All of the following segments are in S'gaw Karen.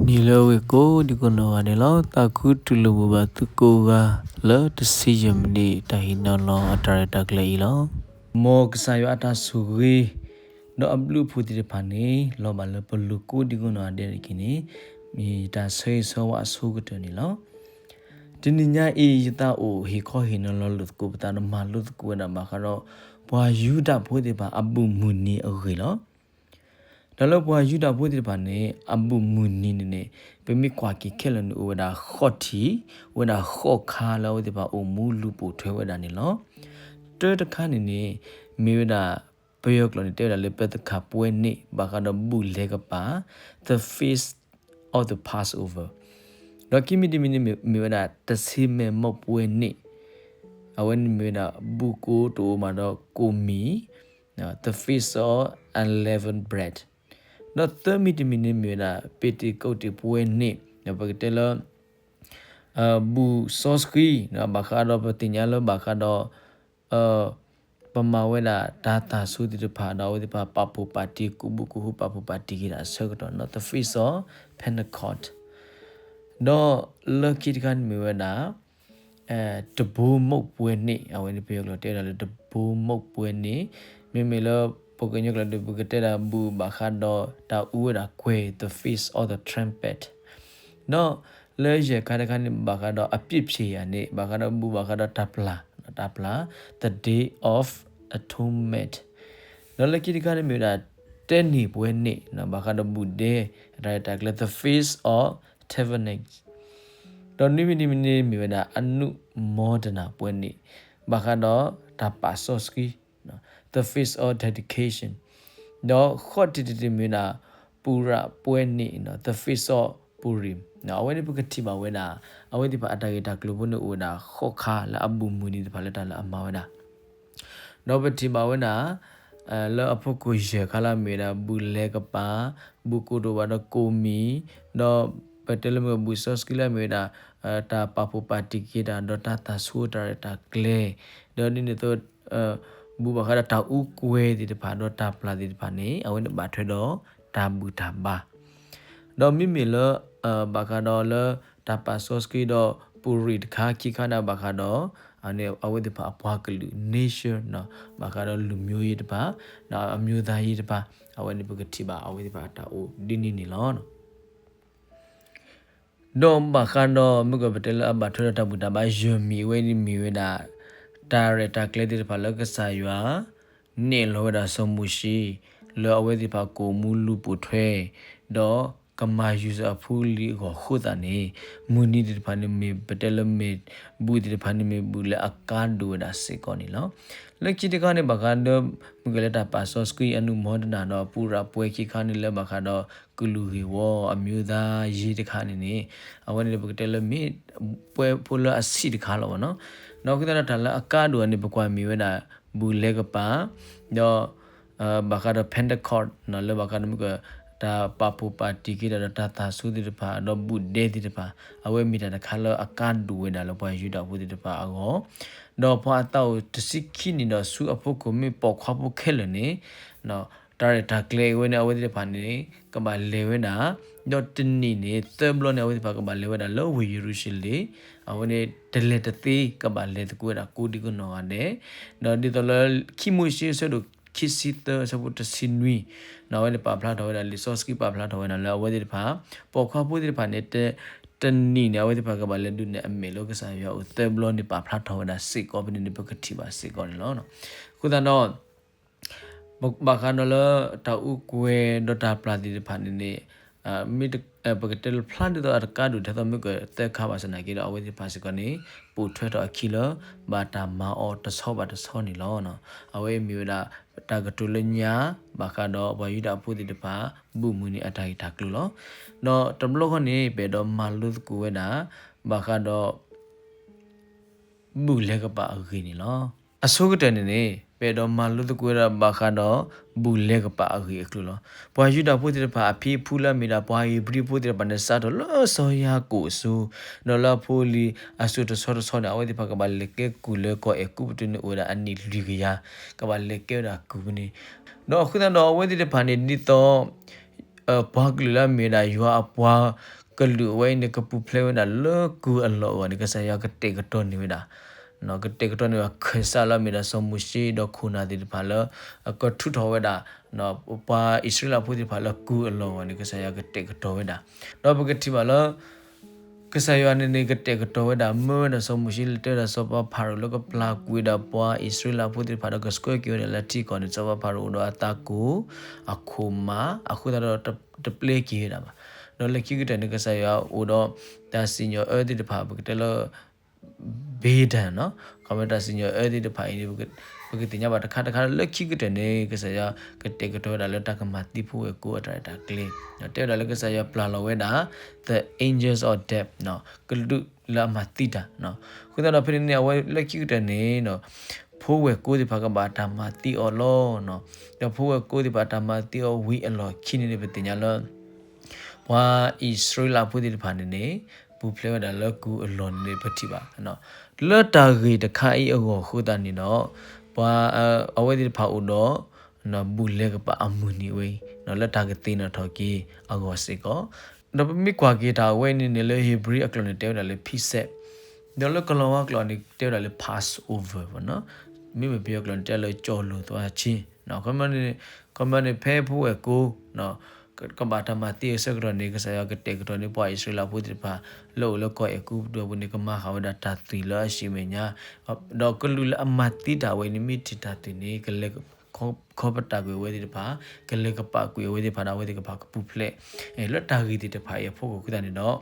နံၤလၢအဂ့ၤကိးဒံကိးနီၢ်ဂၤဒဲးလီၤ. သးခုတူၢ်လိာ်ဘၣ်သုကိးဂၤ လၢတဆံယဲၢ်မံးနံး တၢ်ဟ့ၣ်နီၤလီၤအတၢ်ရဲၣ်တၢ်ကျဲၤအံၤလီၤ. မ်ကစၢ်ယွၤအတၢ်ဆိၣ်ဂ့ၤ ဒီးအဘျုးအဖှိၣ်သ့ၣ်တဖၣ်န့ၣ် လီၤဘၣ်လၢပလိၤကိးဒံကိးနီၢ်ဂၤဒဲးတက့ၢ်န့ၣ် မ့ၢ်တၢ်ဆၢဂ့ၤဆၢဝါအဆိကတၢၢ်န့ၣ်လီၤ. တနံၤညါအံၤ ယသးအိၣ်ဟ့ၣ်ခီဟ့ၣ်နီၤလီၤလိာ်သကိးပသးဒီးမၤလိသကိးဝဲဒၣ်ဘၣ်ဃးဒီး ပှၤယူဒၤဖိသ့ၣ်တဖၣ်အဘူးမုၢ်နံၤအဂ့ၢ်လီၤ. ဒီးလၢပှၤယူဒၤဖိသ့ၣ်တဖၣ်န့ၣ် အဘူးမုၢ်နံၤန့ၣ်န့ၣ် ပမ့ၢ်ကွၢ်က့ၤခဲလၢာ်န့ၣ် အိၣ်ဝဲဒၣ်ဃိးထံၣ်, အိၣ်ဝဲဒၣ်ဃိးခါလၢအဝဲသ့ၣ်တဖၣ်အိၣ်မူလူၤပိာ်ထွဲဝဲဒၣ်န့ၣ်လီၤ. တၢတခါန့ၣ်န့ၣ် မ့ၢ်ဝဲဒၣ် ပယီၤကျိာ်န့ၣ် တဲဝဲဒၣ်လၢပသခၣ်ပှဲၤန့ၣ် ဘၣ်ဃးဒီးဘူးလဲၤကပၤ the Feast of the Passover. ဒီးခံမံၤတမံၤန့ၣ်မ့ၢ်ဝဲဒၣ် တဆံမဲာ်မီၢ်ပှဲၤန့ၣ်, အဝဲန့ၣ်မ့ၢ်ဝဲဒၣ် ဘူးကိတိာ်အိၣ်မးဒီးကိၣ်မံၤ the Feast of Unleavened Bread. ဒီးသၢမံၤတမံၤန့ၣ်မ့ၢ်ဝဲဒၣ် ပ့ၤတ့ကိးတ့ၢ်ပှဲၤန့ၣ် ဒီးပကတဲလၢ ဘူးစီဆှံ ဘၣ်ဃးဒီးပသ့ၣ်ညါလၢဘၣ်ဃးဒီး ပမၤဝဲဒၣ်တၢ်သၣ်ဆူသ့ၣ်တဖၣ်ဒီးအဝဲသ့ၣ်တဖၣ်ပာ်ဖှိၣ်ပာ်တံၢ် ကူးဘူးကူးဟူး ပာ်ဖှိၣ်ပာ်တံၢ်က့ၤဒၣ်အဆၢကတီၢ်န့ၣ် the Feast of Pentecost. ဒီးလၢခံတခါန့ၣ်မ့ၢ်ဝဲဒၣ် တဘိမိၣ်ပှဲၤန့ၣ်, အဝဲန့ၣ်ပယီၤကျိာ်တဲဝဲဒၣ်လၢတဘိမိၣ်ပှဲၤန့ၣ်, မ့မ့ၢ်လၢပှၤကညီကျိာ်ဒီး ပကတဲဒၣ်ဘူးဘၣ်ဃးဒီးတၢ်အူဝဲဒၣ်ကွဲၤ the Feast of the Trumpet. ဒီးလၢယဲၢ်ခါတခါန့ၣ် ဘၣ်ဃးဒီးအပြစ်ဖြေရာန့ၣ် ဘၣ်ဃးဒီးဘူးဘၣ်ဃးဒီးတၢ်ပျၢ်, တၢ်ပျၢ် the Day of Atonement. ဒီးလၢခံတခါန့ၣ်မ့ၢ်ဝဲဒၣ် တဲနံၣ်ပှဲၤန့ၣ် ဘၣ်ဃးဒီးဘူးဒဲ အတၢ်ရဲၣ်တၢ်ကျဲၤ the Feast of Tabernacles. ဒီးနွံမံၤတမံၤန့ၣ်မ့ၢ်ဝဲဒၣ် အနုမောဒနာပှဲၤန့ၣ် ဘၣ်ဃးဒီးတၢ်ပာ်စီဆှံ the Feast of Dedication. ဒီးဃိးထံၣ်တထံၣ်မ့ၢ်ဝဲဒၣ် ပူၤရၣ်ပှဲၤန့ၣ် the Feast of Purim. အဝဲန့ၣ်ပကထံၣ်ဘၣ်ဝဲဒၣ် အဝဲသ့ၣ်တဖၣ်အတၢ်ဂ့ၢ်တၢ်ကျိၤဖိန့ၣ်အိၣ်ဝဲဒၣ်ဃိးခါလၢအဘူးမုၢ်နံၤတဖၣ်လၢတၢ်လၢအမၤဝဲဒၣ် ဒီးပထံၣ်ဘၣ်ဝဲဒၣ် လၢအဖီခိၣ်ယဲၢ်ခါလၢအမ့ၢ်ဝဲဒၣ် ဘူးလဲၤကပၤ, ဘူးကိတိာ်ဘၣ်ဒီးကိၣ်မံၤ, ဒီးပတဲလၢမ့ၢ်ဘူးစီဆှံလၢအမ့ၢ်ဝဲဒၣ် တၢ်ပာ်ဖှိၣ်ပာ်တံၢ်က့ၤတၢ် ဒီးတၢ်သၣ်ဆူတၢ်ရဲၣ်တၢ်ကျဲၤ, ဒီးဒ်န့ၣ်အသိး ဘူးဘၣ်ဃးဒီးတၢ်အူကွဲၤသ့ၣ်တဖၣ် ဒီးတၢ်ပျၢ်သ့ၣ်တဖၣ်န့ၣ် အဝဲန့ၣ်ဘၣ်ထွဲဒီးတၢ်ဘူၣ်တၢ်ဘါ ဒီးမ့မ့ၢ်လၢ ဘၣ်ဃးဒီးလၢတၢ်ပာ်စီဆှံဒီး ပူၤရံၣ်တခါခံခါန့ၣ် ဘၣ်ဃးဒီး အဝဲသ့ၣ်တဖၣ်အပှၤကလုာ် nation ဘၣ်ဃးဒီးလူမျိုးရေးတဖၣ် ဒီးအမျိုးသားရေးတဖၣ် အဝဲန့ၣ်ပကထံၣ်ဘၣ်အဝဲသ့ၣ်တဖၣ်အတၢ်အိၣ်ဒ်န့ၣ်န့ၣ်လီၤ. ဒီးဘၣ်ဃးဒီး မ့ၢ်ကပတဲလၢအဘၣ်ထွဲဒီးတၢ်ဘူၣ်တၢ်ဘါယဲၢ်မံၤအဝဲန့ၣ်မ့ၢ်ဝဲဒၣ် တၢ်ရဲၣ်တၢ်ကျဲၤသ့ၣ်တဖၣ်လၢကစၢ်ယွၤ နဲၣ်လီၤဝဲဒၣ်စီၤမိၤၡ့ လၢအဝဲသ့ၣ်တဖၣ်ကအိၣ်မူလူၤပိာ်ထွဲ ဒီးကမၤယူၤစၢၤအဖိအလံၤအဂီၢ်အဃိသတးန့ၣ် မုၢ်နံၤသ့ၣ်တဖၣ်န့ၣ်မ့ၢ်ပတဲလၢမ့ၢ် ဘူးသ့ၣ်တဖၣ်န့ၣ်မ့ၢ်ဘူးလၢအကါဒိၣ်ဝဲဒၣ်စ့ၢ်ကီးန့ၣ်လီၤ. လၢခံတခါန့ၣ် ဘၣ်ဃးဒီး မ့ၢ်ကလဲၤတၢ်ပာ်စီဆှံအနုမောဒနာဒီး ပူၤရၣ်ပှဲၤခံခါန့ၣ်လၢဘၣ်ဃးဒီးကလုာ်ဂ့ၢ်ဝီ အမျိုးသားရေးတခါန့ၣ်န့ၣ် အဝဲန့ၣ်ပကတဲလၢမ့ၢ် ပှဲၤဖိလၢအဆံးတခါလီၤဘၣ်နီၤ. ဒီးအဃိသတးဒီးတၢ်လၢအကါဒိၣ်န့ၣ် ပကွၢ်မ့ၢ်ဝဲဒၣ် ဘူးလဲကပၤ ဒီး ဘၣ်ဃးဒီး Pentecost လၢဘၣ်ဃးဒီးမ့ၢ်က တၢ်ပာ်ဖှိၣ်ပာ်တံၢ်က့ၤတၢ်ဒီးတၢ်သၣ်ဆူသ့ၣ်တဖၣ် ဒီးဘူးဒဲသ့ၣ်တဖၣ် အဝဲမ့ၢ်တၢ်တခါလၢအကါဒိၣ်ဝဲဒၣ်လၢပှၤယူဒၤဖိသ့ၣ်တဖၣ်အဂီၢ် ဒီးပှၤအသးအိၣ်တဆံခံနံၣ်ဒီးဆူအဖီခိၣ်မ့ၢ်ပိာ်ခွါဖိခဲလၢာ်န့ၣ် တၢ်ရဲၣ်တၢ်ကျဲၤအဝဲန့ၣ် အဝဲသ့ၣ်တဖၣ်န့ၣ် ကဘၣ်လဲၤဝဲဒၣ် ဒီးတနံၣ်န့ၣ် သၢဘျီန့ၣ် အဝဲသ့ၣ်တဖၣ်ကဘၣ်လဲၤဝဲဒၣ်လၢဝ့ၢ်ယရူၤၡလ့ၣ် အဝဲန့ၣ် တလဲၤတသ့ကဘၣ်လဲၤသကိးဝဲဒၣ်ကိးဒံကနီၢ်ဂၤဒဲး ဒီးဒ်သိးလၢခံမိၤၡ့အဆၢဒိၣ်ခံဆံသၢအဆၢဖိတဆံနွံ အဝဲန့ၣ်ပာ်ဖျါထီၣ်ဝဲဒၣ် လံာ်စီဆှံပာ်ဖျါထီၣ်ဝဲဒၣ်လၢအဝဲသ့ၣ်တဖၣ် ပိာ်ခွါဖိသ့ၣ်တဖၣ်န့ၣ် တနံၣ်န့ၣ် အဝဲသ့ၣ်တဖၣ်ကဘၣ်လဲၤဒုးနဲၣ်အမဲာ်လၢကစၢ်ယွၤအအိၣ်သၢဘျီန့ၣ် ပာ်ဖျါထီၣ်ဝဲဒၣ်စ့ၢ်ကီးဖဲန့ၣ်န့ၣ် ပကထံၣ်ဘၣ်စ့ၢ်ကီးန့ၣ်လီၤ. အဃိသတးဒီး ဘၣ်ဃးဒီးလၢတၢ်အူကွဲၤဒီးတၢ်ပျၢ်သ့ၣ်တဖၣ်န့ၣ်န့ၣ် မ့ၢ်ပကတဲလၢဖျါဒ်သိးအတကါဒိၣ်ထဲသိးမ့ၢ်ကသၢခါဘၣ်ဆၣ်သနာ်က့ဒီး အဝဲသ့ၣ်တဖၣ်စ့ၢ်ကီးန့ၣ် ပိာ်ထွဲထီၣ်အခံလၢ ဘၣ်တၢ်မၤအီၤတဆီဘၣ်တဆီန့ၣ်လီၤ. အဝဲမ့ၢ်ဝဲဒၣ် တၢ်ကတိၤလၢညါ ဘၣ်ဃးဒီးပှၤယူဒၤဖိသ့ၣ်တဖၣ် ဘူးမုၢ်နံၤအတၢ်ဂ့ၢ်တၢ်ကျိၤလီၤ. ဒီးတဘျီဃီန့ၣ် ပအဲၣ်ဒိးမၤလိသကိးဝဲဒၣ် ဘၣ်ဃးဒီး ဘူးလဲကပၤအဂ့ၢ်န့ၣ်လီၤ. အဆိကတၢၢ်န့ၣ်န့ၣ် ပအဲၣ်ဒိးမၤလိသကိးဝဲဒၣ်ဘၣ်ဃးဒီး ဘူးလဲကပၤအဂ့ၢ်အကျိၤလီၤ. ပှၤယူဒၤဖိသ့ၣ်တဖၣ်အဖံအဖုလၢအမ့ၢ်ဒၣ်ပှၤဧ့ၤဘြံၤဖိသ့ၣ်တဖၣ်န့ၣ် စးထီၣ်လၢစီၤယၤကိာ်အစိၤ ဒီးလၢအဖိအလံၤအစိၤတဆီတဆီန့ၣ် အဝဲသ့ၣ်တဖၣ်ကဘၣ်လဲၤကဲကုၢ်လၢကီၢ်အဲၤကူပတူးန့ၣ်အိၣ်ဝဲဒၣ်အနံၣ်လွံၢ်ကယၤ ကဘၣ်လဲၤကဲဝဲဒၣ်ကုၢ်ဖဲန့ၣ် ဒီးအဃိသတးဒီးအဝဲသ့ၣ်တဖၣ်န့ၣ် ဒ်သိး ပှၤကလုာ်လၢအမ့ၢ်ဝဲဒၣ်ယွၤအပှၤကလုာ်အဝဲအံၤန့ၣ် ကပူၤဖျဲးဝဲဒၣ်လၢကုၢ်အလီၢ်အဂီၢ်န့ၣ် ကစၢ်ယွၤကတဲာ်ကတီၤန့ၢ်ဝဲဒၣ်, ကတဲာ်ကတီၤန့ၢ်ဝဲဒၣ် ကစၢ်လၢအမ့ၢ်ဒၣ်စီၤမိၤၡ့ဒီးခိၣ်နၢ်သ့ၣ်တဖၣ်လၢ ကထုးထီၣ်ဝဲဒၣ် ပှၤအံၣ်စရ့လးဖိသ့ၣ်တဖၣ်လၢကုၢ်အလီၢ်အဂီၢ်န့ၣ် ကစၢ်ယွၤကတဲာ်ကတီၤဝဲဒၣ်. ဒီးပကထံၣ်ဘၣ်လၢ ကစၢ်ယွၤန့ၣ်န့ၣ် ကတဲာ်ကတီၤဝဲဒၣ် မၢဝဲဒၣ်စီၤမိၤၡ့ လဲၤတဲဝဲဒၣ်စီၤပၤဖၤရိၤလၢကပျၢ်ကွံာ်ဝဲဒၣ်ပှၤအံၣ်စရ့လးဖိသ့ၣ်တဖၣ်ဒီးကဆှၢက့ၤဝဲဒၣ်လၢထံကီၢ်န့ၣ် စီၤပၤဖၤရိၤအိၣ်ဒီးအသးကိၢ် အခိၣ်မး အဃိသတးဒီးတပျဲက့ၤဝဲဒၣ်ဘၣ်. ဒီးလၢခံကတၢၢ်န့ၣ် ကစၢ်ယွၤအိၣ်ဒီးတၢ်စံၣ်ညီၣ်အၢသ့ၣ်တဖၣ် ပကတဲလၢ ဘ့ဒၣ်နီၤ, ခီမ့ၢ်တၢ်စံၣ်ညီၣ်အၢသ့ၣ်တဖၣ်အံၤန့ၣ် ပကသ့ၣ်ညါဘၣ်တခါတခါလၢခံကတၢၢ်န့ၣ် ကစၢ်ယွၤကတဲာ်ကတီၤဝဲဒၣ်လၢတၢ်ကမၤသံဖိဝဲၢ်ကိာ်အတၢ်ရဲၣ်တၢ်ကျဲၤ, တဲဝဲဒၣ်လၢကစၢ်ယွၤပျၢ်လီၤဝဲဒၣ် the angels of death ကလုာ်လၢအမၤသံတၢ်, အဃိသတးဒီးဖဲန့ၣ်န့ၣ် အဝဲလၢခံကတၢၢ်န့ၣ် ဖိဝဲၢ်ကိာ်သ့ၣ်တဖၣ်ကဘၣ်တၢ်မၤသံအီၤလီၤ. ဒီးဖိဝဲၢ်ကိာ်သ့ၣ်တဖၣ်တၢ်မၤသံအီၤဝံၤအလီၢ်ခံန့ၣ်န့ၣ် ပသ့ၣ်ညါလၢ ပှၤအံၣ်စရ့လးဖိသ့ၣ်တဖၣ်န့ၣ်န့ၣ် ပူၤဖျဲးဝဲဒၣ်လၢကုၢ်အလီၢ်န့ၣ် ပထံၣ်ဘၣ်. လၢတၢ်ဂ့ၢ်တခါအံၤအဂီၢ်အဃိသတးန့ၣ်ဒီး ပှၤ အဝဲသ့ၣ်တဖၣ်အိၣ်ဒီး ဘူၣ်လဲၤကပာ်အမုၢ်နံၤဝဲအံၤ လၢတၢ်ကသ့ၣ်နီၣ်ထီၣ်က့ၤအဂီၢ်စ့ၢ်ကီး, ဒီးပမ့ၢ်ကွၢ်က့ၤတၢ်အဝဲအံၤန့ၣ်န့ၣ် လၢဧ့ၤဘြံၤအကျိာ်န့ၣ် တဲဝဲဒၣ်လၢ ဖံးစဲး, ဒီးလၢကလီၤဝါကျိာ်န့ၣ် တဲဝဲဒၣ်လၢ Passover မ့မ့ၢ်ပယီၤကျိာ်န့ၣ် တဲလၢ ကၠီၤလိာ်သီးဆ့, ခီမ့ၢ်န့ၣ် ဖဲဖိဝဲၢ်ကိာ် ကဘၣ်တၢ်မၤသံအဆၢကတီၢ်န့ၣ် ကစၢ်ယွၤကတဲာ်ကတီၤန့ၢ်ပှၤအံၣ်စရ့လးဖိသ့ၣ်တဖၣ် လၢအိၣ်လၢကီၢ်အဲၤကူပတူးအပူၤန့ၣ် ကမၤဃာ်ဝဲဒၣ်တၢ်သွံၣ်လၢအဆံးမဲာ်ညါ, ဒီးကလုာ်လၢအမၤသံတၢ်ဝဲအံၤန့ၣ် မ့ၢ်ထံၣ်တၢ်သွံၣ်န့ၣ် ကလဲၤခီပတာ်ကွံာ်အဝဲသ့ၣ်တဖၣ်, ကလဲၤကပာ်ကွံာ်အဝဲသ့ၣ်တဖၣ်ဒီး အဝဲသ့ၣ်တဖၣ်ကပူၤဖျဲး လၢတၢ်ဂ့ၢ်သ့ၣ်တဖၣ်အံၤအဖီခိၣ်အဃိသတးန့ၣ်ဒီး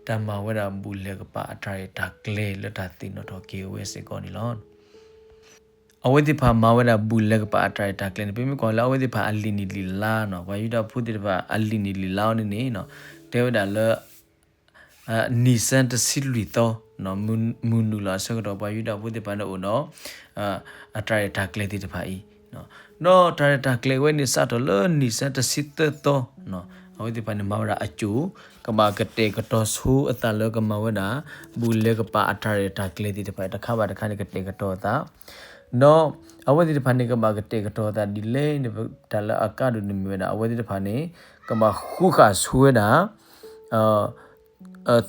တၢ်မၤဝဲဒၣ်ဘူၣ်လဲၤကပာ်အတၢ်ရဲၣ်တၢ်ကျဲၤလၢတၢ်သ့ၣ်နီၣ်ထီၣ်က့ၤအဝဲစ့ၢ်ကီးန့ၣ်လီၤ. အဝဲသ့ၣ်တဖၣ်မၤဝဲဒၣ်ဘူၣ်လဲၤကပာ်အတၢ်ရဲၣ်တၢ်ကျဲၤန့ၣ် ပမ့ၢ်ကွၢ်လၢအဝဲသ့ၣ်တဖၣ်အလံာ်နံၣ်လံာ်လါနီၤ, ပှၤယူဒၤဖိသ့ၣ်တဖၣ်အလံာ်နံၣ်လံာ်လါအီၤန့ၣ်န့ၣ် တဲဝဲဒၣ်လၢ နံၣ်ဆၢတဆံလွံၢ်သီ မုၢ်နုာ်လီၤအဆၢကတီၢ် ပှၤယူဒၤဖိသ့ၣ်တဖၣ်န့ၣ်အိၣ်ဒီး အတၢ်ရဲၣ်တၢ်ကျဲၤသ့ၣ်တဖၣ်အံၤ, ဒီးတၢ်ရဲၣ်တၢ်ကျဲၤဝဲန့ၣ် စးထီၣ်လၢနံၣ်ဆၢတဆံသၢသီ အဝဲသ့ၣ်တဖၣ်န့ၣ် မၤဝဲဒၣ်အစိၤ ကဘၣ်ကတဲာ်ကတီၤဆိအသးလၢကမၤဝဲဒၣ် ဘူၣ်လဲၤကပာ်အတၢ်ရဲၣ်တၢ်ကျဲၤသ့ၣ်တဖၣ် တခါဘၣ်တခါန့ၣ် ကတဲာ်ကတီၤအသး, ဒီးအဝဲသ့ၣ်တဖၣ်န့ၣ် ကဘၣ်ကတဲာ်ကတီၤအသးဒ်လဲၣ်န့ၣ် တၢ်လၢအကါဒိၣ်န့ၣ်မ့ၢ်ဝဲဒၣ် အဝဲသ့ၣ်တဖၣ်န့ၣ် ကဘၣ်ဃုဃာ်ဆိဝဲဒၣ်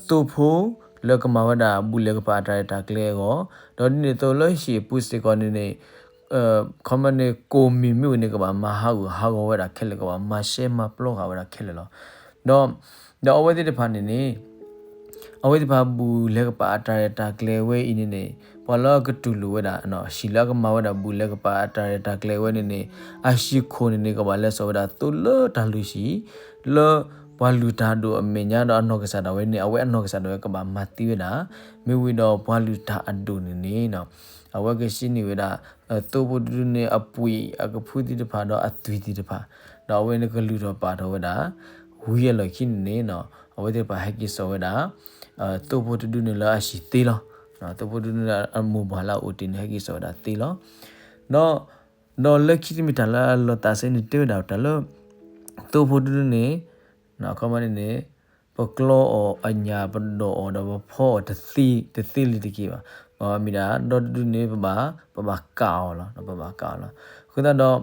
သိဖိလၢကမၤဝဲဒၣ် ဘူၣ်လဲၤကပာ်အတၢ်ရဲၣ်တၢ်ကျဲၤအဂီၢ်, ဒီးဒ်န့ၣ်အသိးလၢဟံၣ်အပူၤစ့ၢ်ကီးန့ၣ်န့ၣ် ခီမ့ၢ်န့ၣ် ကိၢ်မံၤမ့ၢ်ဝံၤန့ၣ် ကဘၣ်မၤဟးဂူာ်ဟးဂီၤဝဲဒၣ်ခဲလၢာ် ကဘၣ်မၤရှဲမၤပျီဃာ်ဝဲဒၣ်ခဲလၢာ်လီၤ. ဒီး ဒီးအဝဲသ့ၣ်တဖၣ်န့ၣ်န့ၣ် အဝဲသ့ၣ်တဖၣ်ဘူၣ်လဲၤကပာ်အတၢ်ရဲၣ်တၢ်ကျဲၤဝဲအံၤန့ၣ်န့ၣ် ပှၤလၢအကတူၢ်လိာ်ဝဲဒၣ် ဟံၣ်လၢအကမၤဝဲဒၣ်ဘူၣ်လဲၤကပာ်အတၢ်ရဲၣ်တၢ်ကျဲၤဝဲန့ၣ်န့ၣ် အဟံၣ်ခိၣ်န့ၣ်န့ၣ် ကဘၣ်လဲၤစိာ်ဝဲဒၣ်သိလၢတၢ်လုၢ်ဟံၣ် လၢပှၤလုၢ်တၢ်အဒိၣ်အမဲာ်ညါဒီးအနီၢ်ကစၢ်ဒၣ်ဝဲန့ၣ် အဝဲအနီၢ်ကစၢ်ဒၣ်ဝဲကဘၣ်မၤသံဝဲဒၣ်, မ့ၢ်ဝံၤဒီးပှၤလုၢ်တၢ်အဒိၣ်န့ၣ်န့ၣ် အဝဲကဆှၢန့ၢ်ဝဲဒၣ် သိဖိတဒုန့ၣ် အပှ့ၤအကဖုသ့ၣ်တဖၣ်ဒီးအသွံၣ်သ့ၣ်တဖၣ်, ဒီးအဝဲန့ၣ်ကလုၢ်ထီၣ်ပာ်ထီၣ်ဝဲဒၣ်, ဝံၤအလီၢ်ခံန့ၣ်န့ၣ် အဝဲသ့ၣ်တဖၣ်ဟဲက့ၤစိာ်ဝဲဒၣ် သိဖိတဒုန့ၣ်လၢအဟံၣ်သ့လီၤ. သိဖိတဒုန့ၣ်အမိၢ်ပှၢ်လၢအအိၣ်တ့ၢ်န့ၣ် ဟဲက့ၤစိာ်ဝဲဒၣ်သ့လီၤ. ဒီး ဒီးလၢခံတမံၤတၢ်လၢအလီၤသးစဲန့ၣ် တဲဝဲဒၣ်တၢ်လၢ သိဖိတဒုန့ၣ် အခီပညီန့ၣ်န့ၣ် ပကျီအီၤအညၣ်ပဒိးအီၤဒီးပဖီအီၤတသ့လၢၤတက့ၢ်ဘၣ်. မ့ၢ်ဒၣ် ဒီတဒုန့ၣ် ပဘၣ် ပဘၣ်ကးအီၤလီၤ, ပဘၣ်ကးအီၤလီၤ. အဃိသတးဒီး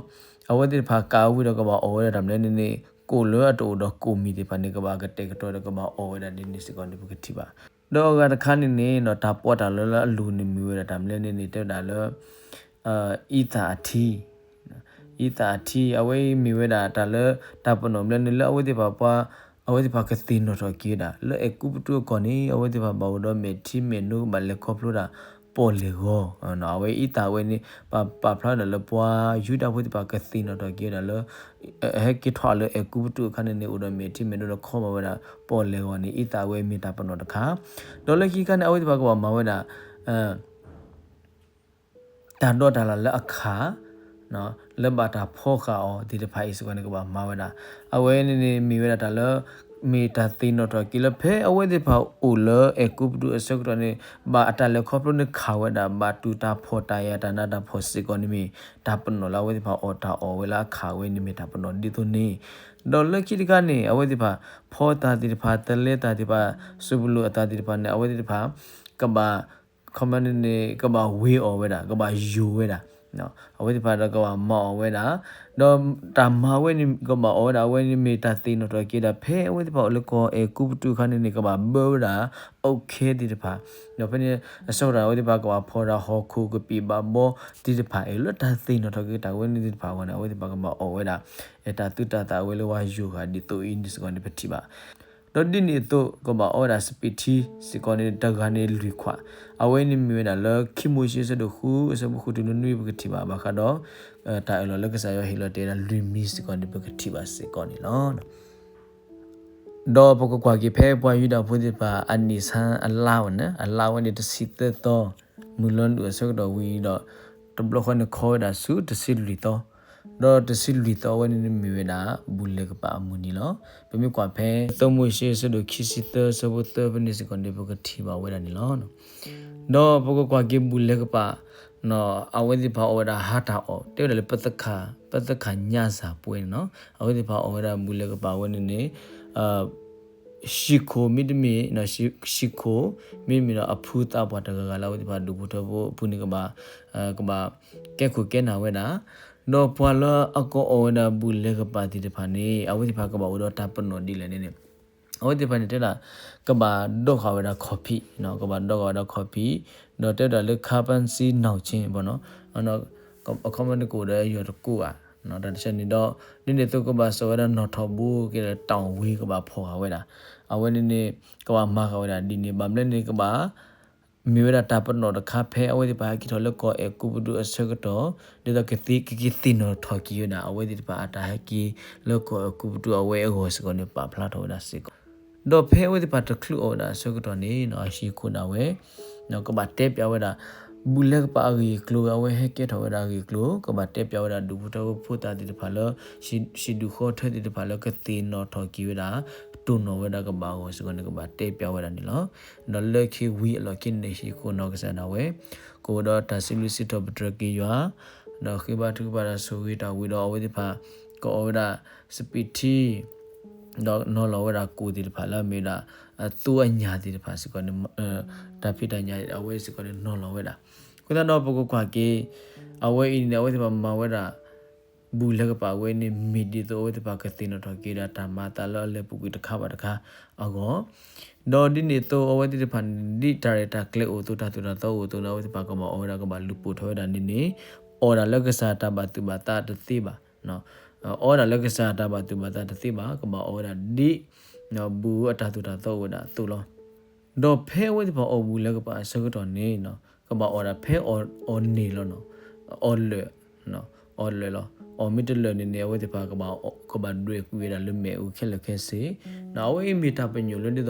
အဝဲသ့ၣ်တဖၣ်ကးဝံၤဒီးကဘၣ်အီၣ်ဝဲဒၣ်တၢ်မနုၤန့ၣ်န့ၣ် ကိၣ်လၢအတအိၣ်ဒီးကိၢ်မံၤသ့ၣ်တဖၣ်န့ၣ် ကဘၣ်ကတဲာ်ကတီၤဒီးကဘၣ်အီၣ်ဝဲဒၣ်ဒ်န့ၣ်စ့ၢ်ကီးန့ၣ် ပကထံၣ်ဘၣ်. ဒီးအဂၤတခါန့ၣ်န့ၣ် တၢ်ပီးတၢ်လီလၢအလိၤန့ၣ်မ့ၢ်ဝဲဒၣ်တၢ်မနုၤန့ၣ်န့ၣ် တဲဝဲဒၣ်လၢ အံသၣ်အထံ, အံသၣ်အထံ အဝဲအံၤမ့ၢ်ဝဲဒၣ်တၢ်လၢ တၢ်ပနီၣ်မနုၤန့ၣ် လၢအဝဲသ့ၣ်တဖၣ်ပှၤ အဝဲသ့ၣ်တဖၣ်ကသ့ၣ်နီၣ်ထီၣ်က့ၤဝဲဒၣ် လၢအဲၤကူပတူးအကီၢ်န့ၣ် အဝဲသ့ၣ်တဖၣ်ဘၣ်အိၣ်ဒီးမဲာ်ထံမဲာ်နိ ကဘၣ်လဲၤခီဖျိဒၣ် ပီၣ်လဲၣ်ဂီၤ, အဝဲအံသၣ်ဝဲန့ၣ် ပာ်ဖျါဝဲဒၣ်လၢပှၤယူဒၤဖိသ့ၣ်တဖၣ်ကသ့ၣ်နီၣ်ထီၣ်က့ၤဝဲဒၣ်လၢ ဟဲက့ၤထီၣ်လၢအဲၤကူပတူးအခါန့ၣ်န့ၣ် အိၣ်ဒီးမဲာ်ထံမဲာ်နိဒီးခီဘၣ်ဝဲဒၣ် ပီၣ်လဲၣ်ဂီၤန့ၣ် အံသၣ်ဝဲမ့ၢ်တၢ်ပနီၣ်တခါ, ဒီးလၢခံခါန့ၣ် အဝဲသ့ၣ်တဖၣ်ကဘၣ်မၤဝဲဒၣ် တၢ်ဒီးတၢ်လၢ်လၢအခၣ် လၢဘၣ်တၢ်ဖီဃာ်အီၤသ့ၣ်တဖၣ်အံၤစ့ၢ်ကီးန့ၣ် ကဘၣ်မၤဝဲဒၣ်. အဝဲန့ၣ်န့ၣ် မ့ၢ်ဝဲဒၣ်တၢ်လၢ မ့ၢ်တၢ်သ့ၣ်နီၣ်ထီၣ်က့ၤလၢဖဲအဝဲသ့ၣ်တဖၣ်အိၣ်လၢအဲၤကူပတူးအဆၢကတီၢ်န့ၣ် ဘၣ်အတၢ်လဲၤခီဖျိန့ၣ်ခးဝဲဒၣ် ဘၣ်တူၢ်တၢ်ဖှီၣ်တၢ်ယာ်တၢ်နးတၢ်ဖှီၣ်စ့ၢ်ကီးန့ၣ်မ့ၢ် တၢ်ပနီၣ်လၢအဝဲသ့ၣ်တဖၣ်အီၣ်တၢ်အီၣ်ဝဲလၢအခၣ်ဝဲန့ၣ်မ့ၢ်တၢ်ပနီၣ်ဒ်သိးန့ၣ်, ဒီးလၢခံတခါန့ၣ် အဝဲသ့ၣ်တဖၣ် ဖီသးသ့ၣ်တဖၣ် သလဲသးသ့ၣ်တဖၣ် စူးပလိာ်အသးသ့ၣ်တဖၣ်န့ၣ် အဝဲသ့ၣ်တဖၣ် ကဘၣ် ခီမ့ၢ်န့ၣ်န့ၣ် ကဘၣ်ဝ့ၤအီၣ်ဝဲဒၣ် ကဘၣ်ယိာ်ဝဲဒၣ် အဝဲသ့ၣ်တဖၣ်ဒီးကဘၣ်မၤအီၣ်ဝဲဒၣ်, ဒီးတၢ်မၤဝဲန့ၣ် ကဘၣ်အီၣ်ဝဲဒၣ် အဝဲန့ၣ်မ့ၢ်တၢ်သ့ၣ်နီၣ်ထီၣ်က့ၤဒၣ် ဖဲအဝဲသ့ၣ်တဖၣ်အိၣ်လၢကီၢ်အဲၤကူပတူးအခါန့ၣ်န့ၣ် ကဘၣ်ဘၢဝဲဒၣ် အုတ်ခဲ သ့ၣ်တဖၣ်, ဒီးဖဲန့ၣ်အဆၢကတီၢ် အဝဲသ့ၣ်တဖၣ်ကဘၣ်ဖီၣ်ဒၣ်ဟီၣ်ခိၣ်ကပံာ်ဘၣ်ဘီသ့ၣ်တဖၣ်အံၤ လၢတၢ်သ့ၣ်နီၣ်ထီၣ်က့ၤတၢ်ဝဲန့ၣ်သ့ၣ်တဖၣ်အဂီၢ်န့ၣ် အဝဲသ့ၣ်တဖၣ်ကဘၣ်အီၣ်ဝဲဒၣ် တၢ်သုးတၢ်သၣ်ဝဲလၢဝါယိၤဂၤဒ်သိးအံၤန့ၣ်စ့ၢ်ကီးန့ၣ် ပထံၣ်ဘၣ် ဒီးဒ်န့ၣ်အသိး ကဘၣ်အီၣ်ဝဲဒၣ်စပံးထံစ့ၢ်ကီးန့ၣ် တဂၤန့ၣ်လွံၢ်ခွး, အဝဲန့ၣ်မ့ၢ်ဝဲဒၣ်လၢခံမိၤၡ့အဆၢဒိၣ်ဃု အဆၢဖိဃုတုၤလၢနွံ ပကထံၣ်ဘၣ် ဘၣ်ဃးဒီး တၢ်အၢၣ်လီၤလၢကစၢ်ယွၤဟ့ၣ်လီၤတဲာ်ဝဲဒၣ်လွံၢ်မံၤစ့ၢ်ကီးန့ၣ် ပကထံၣ်ဘၣ်စ့ၢ်ကီးန့ၣ်လီၤ. ဒီးပကကွၢ်က့ၤဖဲပှၤယူဒၤဖိသ့ၣ်တဖၣ်အနံၣ်ဆါအလါဝဲန့ၣ် အလါဝဲန့ၣ် တဆံသၢသီ မုၢ်လီၤဒူၣ်အဆၢကတီၢ်ဝံၤဒီး တဘျီဃီန့ၣ်ခီဝဲဒၣ်ဆူတဆံလွံၢ်သီ, ဒီးတဆံလွံၢ်သီဝဲန့ၣ်မ့ၢ်ဝဲဒၣ် ဘူၣ်လဲၤကပာ်အမုၢ်နံၤလီၤ. ပမ့ၢ်ကွၢ်ဖဲ သၢမိၤၡ့အဆၢဒိၣ်ခံဆံသၢ အဆၢဖိသၢဖဲန့ၣ်စ့ၢ်ကီးန့ၣ် ပကထံၣ်ဘၣ်ဝဲဒၣ်န့ၣ်လီၤ. ဒီးပကကွၢ်က့ၤဘူၣ်လဲၤကပာ် အဝဲသ့ၣ်တဖၣ်အီၣ်ဝဲဒၣ်ဟါတၢ်အီၣ် တဲဝဲဒၣ်လၢ ပသခၣ်ညၣ်စၢ်ပှဲၤန့ၣ်လီၤ. အဝဲသ့ၣ်တဖၣ်အီၣ်ဝဲဒၣ်ဘူၣ်လဲၤကပာ်ဝဲန့ၣ်န့ၣ် ဟံၣ်ခိၣ်မ့တမ့ၢ် ဟံၣ်ခိၣ် မ့တမ့ၢ်ဒီးအဖုသးပှၢ်တဂၤဂၤလၢအဝဲသ့ၣ်တဖၣ်ဒူၣ်ဖိထၢဖိအပူၤန့ၣ် ကဘၣ် ကဘၣ်ကဲခိၣ်ကဲနၢ်ဝဲဒၣ်, ဒီးပှၤလၢအကအီၣ်ဝဲဒၣ်ဘူၣ်လဲၤကပာ်သ့ၣ်တဖၣ်န့ၣ် အဝဲသ့ၣ်တဖၣ်ကဘၣ်အိၣ်ဒီးတၢ်ပနီၣ်ဒ်လဲၣ်န့ၣ်န့ၣ် အဝဲသ့ၣ်တဖၣ်န့ၣ်တဲဒၣ် ကဘၣ်ဒိးဃာ်ဝဲဒၣ်ခီၣ်ဖံး, ကဘၣ်ဒိးဃာ်ဝဲဒၣ်ခီၣ်ဖံး, ဒီးတဲဝဲဒၣ်လၢ ခါပၣ်စံနီၣ်ဆ့ ဘၣ်နီၤ, အခီပညီန့ၣ်ကအိၣ်ဒီးယီၢ်တကိးဧါ, တၢ်တဆၢန့ၣ်ဒီး ဒ်န့ၣ်အသိးကဘၣ်စိာ်ဝဲဒၣ်နီၣ်ထိးဘိက့ၤဒီး တီၣ်ဝ့ကဘၣ်ဖီၣ်ဃာ်ဝဲဒၣ်, အဝဲန့ၣ်န့ၣ် ကဘၣ်မၤဃာ်ဝဲဒၣ်ဒ်န့ၣ် ဘၣ်မနုၤန့ၣ်ကဘၣ် မ့ၢ်ဝဲဒၣ်တၢ်ပနီၣ်တခါဖဲအဝဲသ့ၣ်တဖၣ်ဟဲက့ၤထီၣ်လၢကီၢ်အဲၤကူပတူးအဆၢကတီၢ် ဒ်သိးကက့ၤသ့ၣ်နီၣ်ထီၣ်က့ၤဝဲဒၣ် အဝဲသ့ၣ်တဖၣ်အတၢ်ဟဲက့ၤလၢကီၢ်အဲၤကူပတူးအဝဲအဂီၢ်စ့ၢ်ကီးန့ၣ် ပာ်ဖျါထီၣ်ဝဲဒၣ်စ့ၢ်ကီး, ဒီးဖဲအဝဲသ့ၣ်တဖၣ်တချုးအီၣ်ဝဲဒၣ်အဆၢကတီၢ်န့ၣ် အဟံၣ်ခိၣ်ဒၣ်ဝဲ ကဘၣ်တဲပျးဝဲဒၣ် ဘူၣ်လဲၤကပာ်အဂ့ၢ်အကျိၤ အဝဲဟဲကဲထီၣ်ဝဲဒၣ်အဂ့ၢ်အကျိၤ ကဘၣ်တဲပျးဝဲဒၣ်ဒူၣ်ဖိထၢဖိဖိသၣ်သ့ၣ်တဖၣ်လၢ ဟံၣ်ဒူၣ်ဃီထၢသ့ၣ်တဖၣ်လၢကသ့ၣ်နီၣ်ထီၣ်က့ၤဝဲဒၣ် တိၢ်နီၣ်ဝဲဒၣ်ကဘၣ်အဂီၢ်စ့ၢ်ကီးန့ၣ် ကဘၣ်တဲပျးဝဲဒၣ်န့ၣ်လီၤ. ဒီးလၢခံဝံၤအလီၢ်ခံန့ၣ် ဟံၣ်ခိၣ်နီၢ်ကစၢ်ဒၣ်ဝဲ ကအိၣ်ဒီးတၢ်စံးဘျုးစံးထီၣ်ပတြၢၤက့ၤယွၤ ဒီးဃ့ဘါထုကဖၣ်ဒီးဆိၣ်ဂ့ၤတၢ်ဝံၤဒီး အဝဲသ့ၣ်တဖၣ် ကအီၣ်ဝဲဒၣ်စပံးထံ ဒီးနီၤလီၤဝဲဒၣ်ကိၣ်သ့ၣ်တဖၣ်လၢအမ့ၢ်ဝဲဒၣ် အသိအညၣ်သ့ၣ်တဖၣ်စ့ၢ်ကီးန့ၣ် တၢ်ဖံးတၢ်ညၣ်အဝဲစ့ၢ်ကီးန့ၣ်နီၤလီၤဝဲဒၣ်. အဃိသတးဒီးပကကွၢ်က့ၤ အဝဲအံၤန့ၣ် အဝဲသ့ၣ်တဖၣ်မၤဝဲဒၣ် ဘူၣ်လဲၤကပာ်ဝဲန့ၣ် မ့ၢ်ဒ်သိးအဝဲသ့ၣ်တဖၣ်ကသ့ၣ်နီၣ်ထီၣ်က့ၤဒၣ်တၢ်မၤအသးလၢအလၢပူၤကွံာ်တခါဘၣ်တခါအဂီၢ်, ဒီးဒ်န့ၣ်အသိးအဝဲသ့ၣ်တဖၣ်န့ၣ် ဒ်တၢ်ရဲၣ်တၢ်ကျဲၤအိၣ်အသိး တၢ်သိၣ်တၢ်သီအိၣ်အသိးန့ၣ် အဝဲသ့ၣ်တဖၣ်ကဘၣ်အီၣ်ဝဲဒၣ် ကဘၣ်လူၤပိာ်ထီၣ်ဝဲဒၣ်န့ၣ်န့ၣ် အီၣ်ဒၣ်လၢကစၢ်တၢ်ဘၣ်သူၣ်ဘၣ်သးတသ့ဘၣ် အီၣ်ဒၣ်လၢကစၢ်တၢ်ဘၣ်သူၣ်ဘၣ်သးတသ့ဘၣ် ကဘၣ်အီၣ်ဝဲဒၣ်ဒ် ဘူၣ်အတၢ်သိၣ်တၢ်သီအိၣ်ဝဲဒၣ်အသိးလီၤ. ဒီးဖဲအဝဲသ့ၣ်တဖၣ်အီၣ်ဘူၣ်လဲၤကပာ်အဆၢကတီၢ်န့ၣ် ကဘၣ်အီၣ်ဒၣ်ဖဲအီၣ်န့ၢ်လီၤနီၤ, အီၣ်လၢာ်, အီၣ်လၢာ်လီၤ. အီၣ်မ့ၢ်တလၢာ်န့ၣ်န့ၣ် အဝဲသ့ၣ်တဖၣ်ကဘၣ်ဒွဲၣ်ကွံာ်ဝဲဒၣ်လၢမ့ၣ်အူခဲလၢာ်ခဲဆ့, အဝဲအံၤမ့ၢ်တၢ်ပညိၣ်လၢဒ်သိး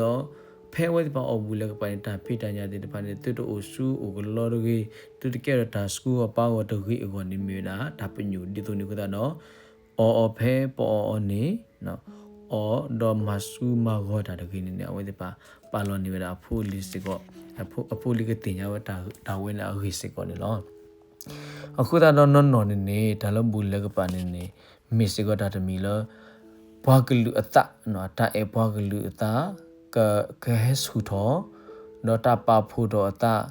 ဖဲအဝဲသ့ၣ်တဖၣ်အီၣ်ဘူၣ်လဲၤကပာ်န့ၣ် တၢ်ဖံးတၢ်ညၣ်သ့ၣ်တဖၣ်န့ၣ် သုတအိၣ်ဆူၣ်အိၣ်ကလီတဂ့ၤ, သုတကဲထီၣ်တၢ်ဆူးအပၢ်အဂီၢ်တဂ့ၤအဂီၢ်န့ၣ်မ့ၢ်ဝဲဒၣ် တၢ်ပညိၣ်ဒ်သိးန့ၣ်အဃိသတးဒီး အီၣ်အီၤဖဲပအီၣ်အီၤန့ၣ် အီၣ်ဒီးမၤဆူၣ်မၤဂီၤတၢ်တဂ့ၤန့ၣ်န့ၣ် အဝဲသ့ၣ်တဖၣ်ပာ်လီၤန့ၢ်ဝဲဒၣ်အဖိအလံၤစ့ၢ်ကီး, အဖိအလံၤကသ့ၣ်ညါဝဲတၢ်ဝဲန့ၣ်အဂ့ၢ်စ့ၢ်ကီးန့ၣ်လီၤ. အဃိသတးဒီးနီၢ်နီၢ်န့ၣ်န့ၣ် တၢ်လၢဘူၣ်လဲၤကပာ်န့ၣ်န့ၣ် မ့ၢ်စ့ၢ်ကီးတၢ်တမံၤလၢ ပှၤကလုာ်အသး, တၢ်အဲၣ်ပှၤကလုာ်အသး ကဟဲဆူၣ်ထီၣ်, ဒီးတၢ်ပာ်ဖှိၣ်ထီၣ်အသး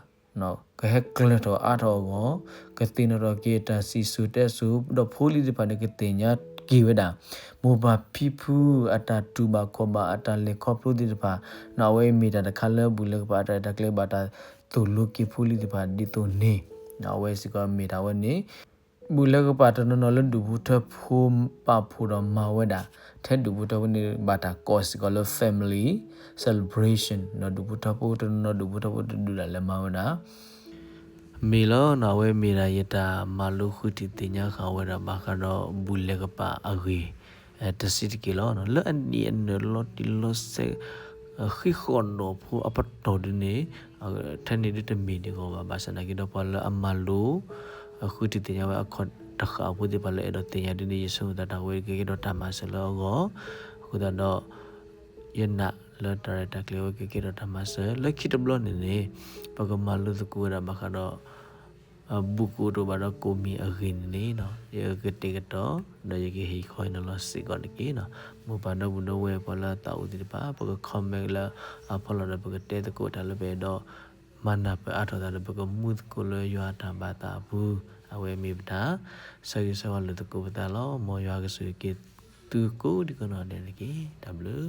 ကဟဲကျၢၤထီၣ်အါထီၣ်အဂီၢ်, ကသ့ၣ်နီၣ်ထီၣ်က့ၤတၢ်စံၣ်စိၤတဲစိၤ, ဒီးဖိလံၤသ့ၣ်တဖၣ်န့ၣ် ကသ့ၣ်ညါက့ၤဝဲဒၣ် မိၢ်ပၢ်ဖံဖုအတၢ်တူၢ်ဘၣ်ခီၣ်ဘၣ် အတၢ်လဲၤခီဖျိသ့ၣ်တဖၣ်, အဝဲမ့ၢ်တၢ်တခါလၢဘူၣ်လဲၤကပာ်အတၢ်ရဲၣ်တၢ်ကျဲၤဘၣ်တၢ်သိၣ်လိက့ၤဖိလံၤသ့ၣ်တဖၣ်ဒ်သိးန့ၣ်, အဝဲစ့ၢ်ကီးမ့ၢ်တၢ်ဝဲန့ၣ် ဘူၣ်လဲၤကပာ်တနီၤနီၤလၢဒူၣ်ဖိထၢဖိပာ်ဖှိၣ်ဒီးမၤဝဲဒၣ်, ထဲဒူၣ်ဖိထၢဖိန့ၣ် ဘၣ်တၢ်ကိးစ့ၢ်ကီးလၢ family celebration ဒီးဒူၣ်ဖိထၢဖိတနီၤနီၤ ဒူၣ်ဖိထၢဖိတဒူၣ်ဒၣ်လဲာ်မၤဝဲဒၣ် မ့ၢ်လီၤ. အဝဲမ့ၢ်ဒၣ်ယတၢ်မၤလိဃုထံၣ်သ့ၣ်ညါဃာ်ဝဲဒၣ်ဘၣ်ဃးဒီးဘူၣ်လဲၤကပာ်အဂ့ၢ် တဆံးတက့ၢ်လီၤ. လၢအနံၣ်အနၢၣ်လီၤတံၢ်လီၤဆဲး ဃံးဃီၣ်နီၣ်ဖိအပတီၢ်ဒ်န့ၣ် ထဲန့ၣ်ဒ်တမ့ၢ်န့ၣ်ဂီၢ်ဘၣ်. ဘၣ်ဆၣ်သနာ်က့ဒီးပှၤလၢအမၤလိ ဃုထံၣ်သ့ၣ်ညါဝဲအခီၣ်တဃာ်ဖိသ့ၣ်တဖၣ်လၢအဲၣ်ဒိးသ့ၣ်ညါဒ်န့ၣ် ယဆၢမုၢ်သးတၢ်ဝဲကကဲထီၣ်တၢ်မၤစၢၤလၢအဂီၢ်, အဃိသတးဒီး ယနာ်လၢတၢ်ရဲၣ်တၢ်ကျဲၤဝဲကကဲထီၣ်တၢ်မၤစၢၤ လၢခံတဘျီန့ၣ်န့ၣ် ပကမၤလိသကိးဝဲဒၣ်ဘၣ်ဃးဒီး ဘူၣ်ကအိၣ်တအိၣ်ဘၣ်ဒီးကိၣ်မံၤအဂ့ၢ်န့ၣ်န့ၣ် ယကတဲာ်ကတီၤ ဒီးယကဟ့ၣ်ခီဟ့ၣ်နီၤလီၤစ့ၢ်ကီးတက့ၢ်. မိၢ်ပၢ်ဒီပုၢ်ဒီဝဲၢ်ပှၤလၢအသးအိၣ်သ့ၣ်တဖၣ် ပက comment လၢအဖီလာ်ဒီး ပကတဲသကိးတၢ်လၢပအဲၣ်ဒိးမၤနၢ်ပၢၢ်အါထီၣ်သးဒီး ပကမူသကိးလၢယွၤအတၢ်ဘၣ်သးအပူၤ အဝဲမ့ၢ်ပတၢ်ဆၢဂ့ၤဆၢဝါလၢသကိးပသးလီၤ. မ်ယွၤကဆိၣ်ဂ့ၤက့ၤသုကိးဒံကိးနီၢ်ဒဲးန့ၣ်တက့ၢ်. တၢ်ဘျုး